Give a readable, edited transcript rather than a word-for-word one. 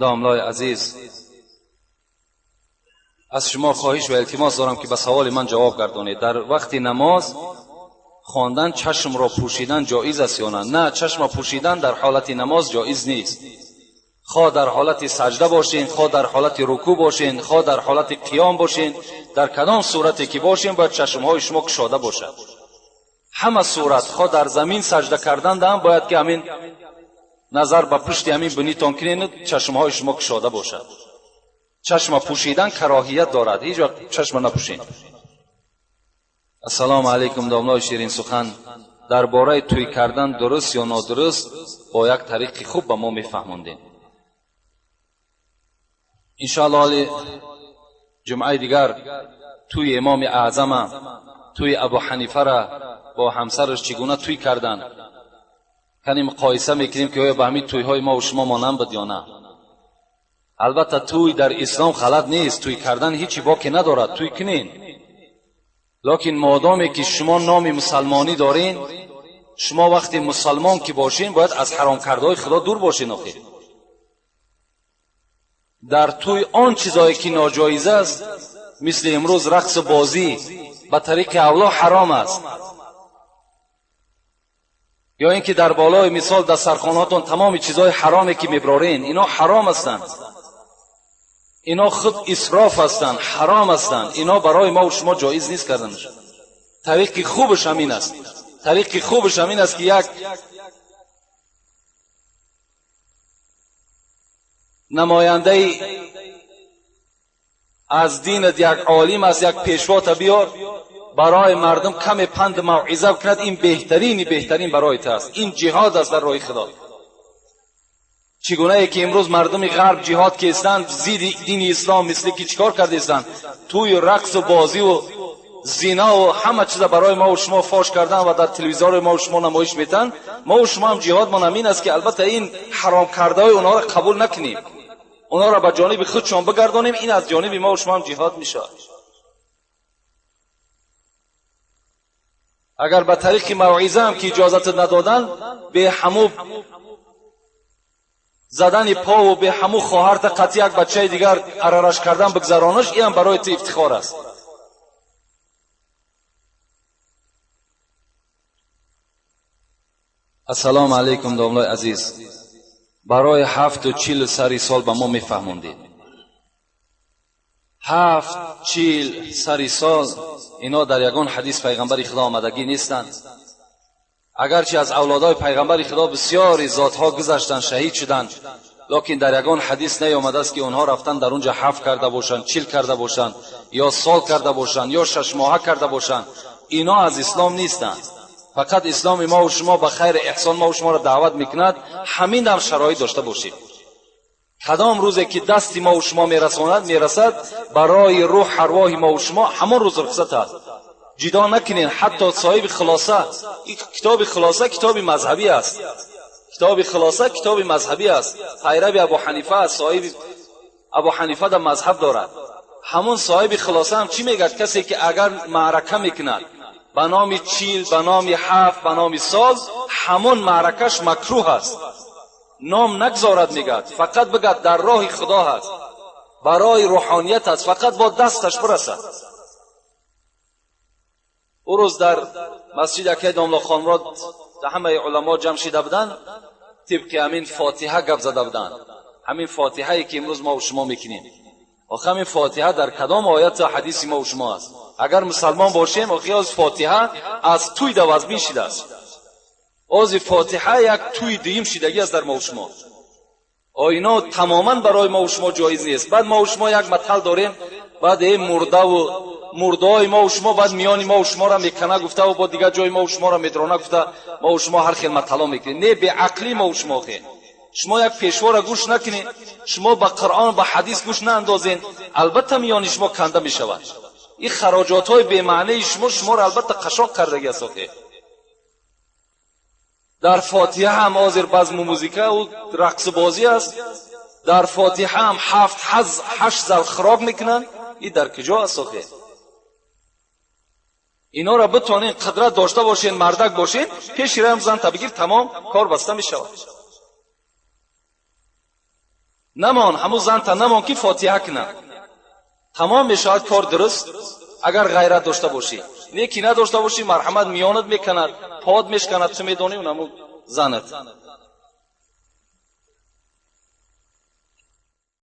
Домлای азиз, аз шумо хоҳиш ва илтимос дорам, ки ба саволи ман ҷавоб гардонед. Дар вақти намоз хондан чашмро пӯшидан ҷоиз аст ё на? На, чашмро пӯшидан дар ҳолати намоз ҷоиз нест. Хоҳ дар ҳолати саҷда бошен, хоҳ дар ҳолати рукӯъ бошен, хоҳ дар ҳолати қиём бошен, дар кадом сурате ки бошен, бояд чашмҳои шумо кушода бошад. Ҳама сурат, хоҳ дар замин саҷда кардан ҳам бояд ки ҳамин назар ба пушти ҳамин бинитон кунед, чашмҳои шумо кушода бошад. Чашма пӯшидан кароҳият дорад, ҳеҷ вақт чашма напӯшед. Ассалому алайкум, домлои ширин сухан. Дар бораи тӯй кардан дуруст ё нодуруст бо як тариқи хуб ба мо мефаҳмондем. Иншоалло ҳоли ҷумъаи дигар тӯи имоми аъзама, тӯи Абу Ҳанифара бо ҳамсараш чӣ гуна тӯй карданд, кани муқоиса мекунем, ки оё ба ҳамин тӯйҳои мо шумо монанд буд ё на. Албатта, тӯй дар ислом ғалат нест, тӯй кардан ҳечи боке надорад, тӯй кунен. Лекин модоме ки шумо номи мусалмонӣ дорен, шумо вақте мусалмон ки бошен, бояд аз ҳаромкардаҳои Худо дур бошен. Охир дар тӯй он чизое ки ноҷоиз аст, мисли имрӯз рақсу бозӣ ба тариқи авло ҳаром аст, ё ин ки дар болои мисол дастархонаҳотон тамоми чизҳои ҳароме ки меброрен, ино ҳаром ҳастанд, ино худ исроф ҳастанд, ҳаром ҳастанд, ино барои мо шумо ҷоиз нест карданаш. Тариқи хубаш ҳамин аст, тариқи хубаш ҳамин аст, ки як намояндаи аз динат, як олим аст, як пешвота биёр, барои мардум каме панд мавъиза кунад. Ин беҳтарини беҳтарин барои ту аст, ин ҷиҳод аст дар роҳи Худо. Чӣ гунае ки имрӯз мардуми ғарб ҷиҳод кестанд зидди дини ислом, мисли ки чӣ кор кардестанд, тӯю рақсу бозиву зинову ҳама чиза барои мову шумо фош кардан ва дар телевизори мову шумо намоиш метаҳанд, мову шумо ҳам ҷиҳодмон ҳамин аст, ки албатта ин ҳаромкардаҳои онҳоро қабул накунем, онҳоро ба ҷониби худшон бигардонем. Ин аз ҷониби мову шумо ҳам ҷиҳод мешавад. Агар ба тариқи мавъиза ҳам ки иҷозат надоданд, бе ҳаму задани пову бе ҳаму хоҳарта қатъи як бачаи дигар арараш кардан бигзаронаш, ин ҳам барои ту ифтихор аст. Ассалому алайкум, домлои азиз. Барои 40 сари сол ба мо мефаҳмондед. 40 сари сол ино дар ягон ҳадис пайғамбари Худо омадагӣ нестанд. Агарчи аз авлодҳои пайғамбари Худо бисёри зотҳо гузаштанд, шаҳид шуданд, лекин дар ягон ҳадис наёмадааст, ки онҳо рафтан дар унҷа 7 карда бошанд, 40 карда бошанд, ё сол карда бошанд, ё 6 моҳа карда бошанд. Ино аз ислом нестанд. Фақат исломи мову шумо ба хайри эҳсон мову шуморо даъват мекунад, ҳамин ҳам шароит дошта бошед. Кадом рӯзе ки дасти мову шумо мерасонад, мерасад, барои рӯҳ арвоҳи мову шумо ҳамон рӯз рухсат аст. Ҷидо накунед. Ҳатто соҳиби хулоса, китоби хулоса китоби мазҳабӣ аст, китоби хулоса китоби мазҳабӣ аст, пайрави Абу Ҳанифа аст, соҳиби Абу Ҳанифа дар мазҳаб дорад. Ҳамон соҳиби хулоса ҳам чӣ мегӯяд? Касе ки агар маърака мекунад ба номи 40, ба номи 7, ба номи сол, ҳамон маъракаш макрӯҳ аст. Ном нагзорад, мегӯяд, фақат бигӯяд дар роҳи Худо ҳаст, барои рӯҳоният аст, фақат бо дасташ бирасад. Ӯ рӯз дар масҷид акай домло Хонмурод ҳамаи уламо ҷамъ шида буданд, тибқи ҳамин фотиҳа гап зада буданд, ҳамин фотиҳае ки имрӯз мо шумо мекунем. Охи ҳамин фотиҳа дар кадом ояту ҳадиси мо шумо аст? Агар мусалмон бошем, охи оз фотиҳа аз тӯй давазбин шидааст. Ози фотиҳа як тӯи дуюм шидагӣ аст дар мо шумо. Оино тамоман барои мо шумо ҷоиз нест. Баъд мо шумо як матал дорем, баъд э мурдаву мурдаҳои мо шумо баъд миёни мо шуморо мекана гуфтаву бо дигар ҷои мо шуморо медрона гуфта, мо шумо ҳар хел матало мекунем. Не, беақлӣ мо шумо. Хел шумо як пешвора гӯш накунед, шумо ба Қуръон, ба ҳадис гӯш наандозен, албатта миёни шумо канда мешавад. Ин хароҷотҳои бемаънии шумо шуморо албатта қашоқ кардагӣ аст. Охе дар фотиҳа ҳам ҳозир базму музикаву рақсу бозӣ аст, дар фотиҳа ҳам 7 8 зал хӯрок мекунанд. Ин дар куҷо аст охе? Инора битонен, қудрат дошта бошен, мардак бошен, пеши раям занта бигир, тамом, кор баста мешавад. Намон, ҳамун занта намон, ки фотиҳа кунад. Тамом мешавад кор, дуруст. Агар ғайрат дошта бошӣ, не ки надошта бошӣ, марҳамат, миёнат меканад, под мешканад, ту медонӣ, унаму занат.